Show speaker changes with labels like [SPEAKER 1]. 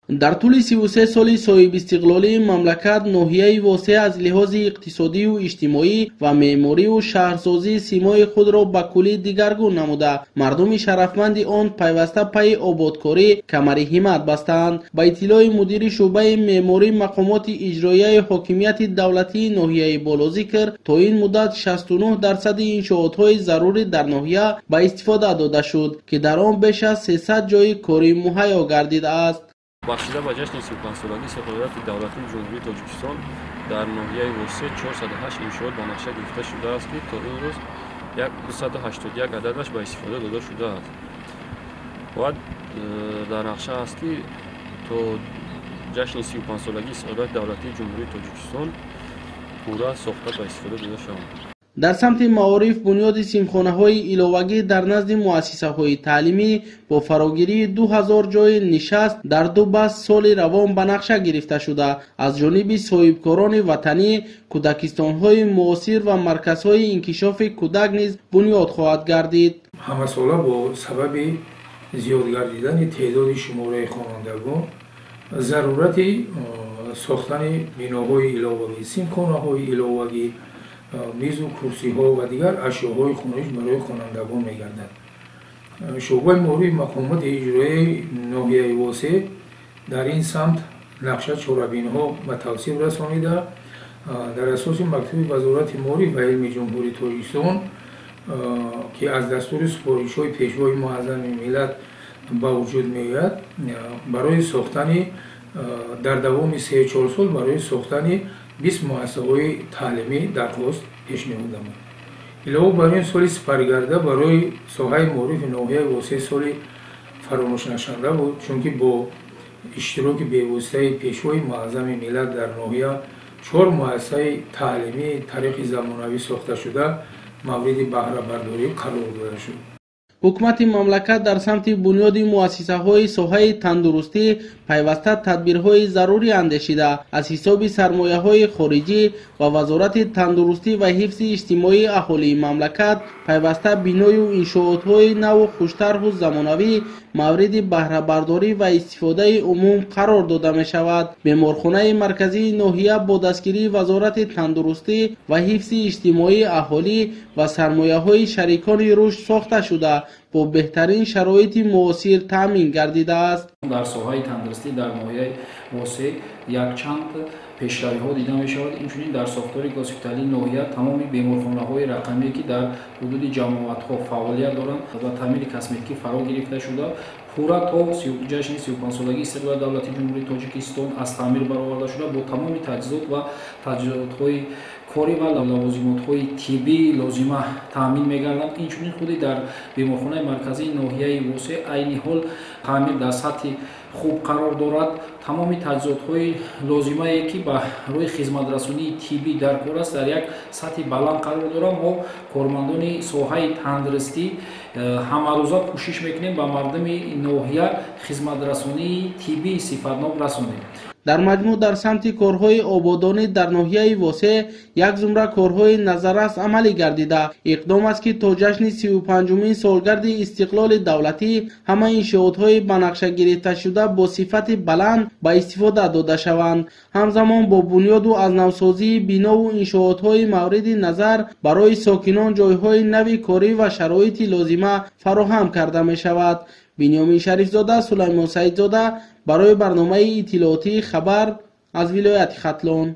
[SPEAKER 1] Дар тӯли 33 соли соҳибистиқлолии мамлакат ноҳияи Восеъ аз лиҳози иқтисодию иҷтимоӣ ва меъморию шаҳрсозӣ симои худро ба куллӣ дигаргун намуда, мардуми шарафманди он пайваста пайи ободкорӣ камари ҳиммат бастаанд. Ба иттилои мудири шӯъбаи меъморӣ мақомоти иҷроияи ҳокимияти давлатии ноҳияи болозикр, то ин муддат 69% иншоотҳои зарурӣ дар ноҳия ба истифода дода шуд, ки дар он беш аз 300 ҷойи корӣ муҳайё гардидааст.
[SPEAKER 2] Бахшида ба ҷашни 35-солагии истиқлолияти давлатии Ҷумҳурии Тоҷикистон дар ноҳияи Восеъ 408 иншоот ба нақша гирифта шудааст, ки то ин рӯз 281 ададаш ба истифода дода шудааст. Ва дар нақша аст, ки то ҷашни 35-солагии истиқлолияти давлатии Ҷумҳурии Тоҷикистон пурра сохта ба истифода дода шаванд.
[SPEAKER 1] Дар самти маориф бунёди синфхонаҳои иловагӣ дар назди муассисаҳои таълимӣ бо фарогирии 2000 ҷойи нишаст дар ду баст соли равон ба нақша гирифта шуда, аз ҷониби соҳибкорони ватанӣ кӯдакистонҳои муосир ва марказҳои инкишофи кӯдак низ бунёд хоҳад гардид.
[SPEAKER 3] Ҳамасола бо сабаби зиёд гардидани теъдоди шумораи хонандагон зарурати сохтани биноҳои иловагӣ, синфхонаҳои иловагӣ, мизу курсиҳо ва дигар ашёҳои хониш барои хонандагон мегардад. Шӯъбаи маориф мақомоти иҷроияи ноҳияи Восеъ дар ин самт нақша чорабиниҳо ба тавсиф расонида, дар асоси мактуби Вазорати маориф ва илми Ҷумҳурии Тоҷикистон, ки аз дастури супоришҳои Пешвои муаззами миллат ба вуҷуд меояд, барои сохтани дар давоми 3-4 сол барои сохтани 20 муассисаҳои таълимӣ дархост пешниҳод намуд. Илова бар ин, соли сипаригардида барои соҳаи маорифи ноҳияи Восеъ соли фаромӯшнашаванда буд, чунки бо иштироки бевоситаи Пешвои муаззами миллат дар ноҳия 4 муассисаи таълимии тариқи замонавӣ сохта шуда мавриди баҳрабардорӣ қарор дода шуд.
[SPEAKER 1] Ҳукумати мамлакат дар самти бунёди муассисаҳои соҳаи тандурустӣ пайваста тадбирҳои зарурӣ андешида, аз ҳисоби сармояҳои хориҷӣ ва Вазорати тандурустӣ ва ҳифзи иҷтимоии аҳолии мамлакат пайваста биною иншоотҳои наву хуштарҳу замонавӣ мавриди баҳрабардорӣ ва истифодаи умум қарор дода мешавад. Беморхонаи марказии ноҳия бо дастгирии Вазорати тандурустӣ ва ҳифзи иҷтимоии аҳолӣ ва сармояҳои шарикони рушд сохта шуда, бо беҳтарин шароити муосир таъмин гардидааст.
[SPEAKER 4] Дар соҳаи тандурустӣ дар ноҳияи Восеъ якчанд пешравиҳо дида мешавад. Инчунин дар сохтори госпиталии ноҳия тамоми беморхонаҳои рақамие, ки дар ҳудуди ҷамоатҳо фаъолият доранд, ба таъмири косметикӣ фаро гирифта шуда, пурра то ҷашни 35-солагии истиқлоли давлатии Ҷумҳурии Тоҷикистон аз таъмир бароварда шуда, бо тамоми таҷҳизот ва таҷҳизотҳои корӣ ва лавозимотҳои тиббии лозима таъмин мегарданд. Инчунин худи дар беморхонаи марказии ноҳияи Восеъ айни ҳол таъмир дар сатҳи хуб қарор дорад. Тамоми таҷҳизотҳои лозимае, ки барои хизматрасонии тиббӣ дар кор аст, дар як сатҳи баланд қарор дорад. Мо, кормандони соҳаи тандурустӣ, ҳамарӯза кӯшиш мекунем, ба мардуми ноҳия хизматрасонии тиббии сифатнок расонем.
[SPEAKER 1] Дар маҷмӯъ, дар самти корҳои ободонӣ дар ноҳияи Восеъ як зумра корҳои назаррас амалӣ гардида, иқдом аст, ки то ҷашни 35-умин солгарди истиқлоли давлатӣ ҳама иншоотҳои ба нақша гирифташуда бо сифати баланд ба истифода дода шаванд. Ҳамзамон бо бунёду аз навсозии бинову иншоотҳои мавриди назар барои сокинон ҷойҳои нави корӣ ва шароити лозима фароҳам карда мешавад. Бинёмин Шарифзода, Сулаймон Саидзода барои барномаи иттилоотии «Хабар» аз вилояти Хатлон.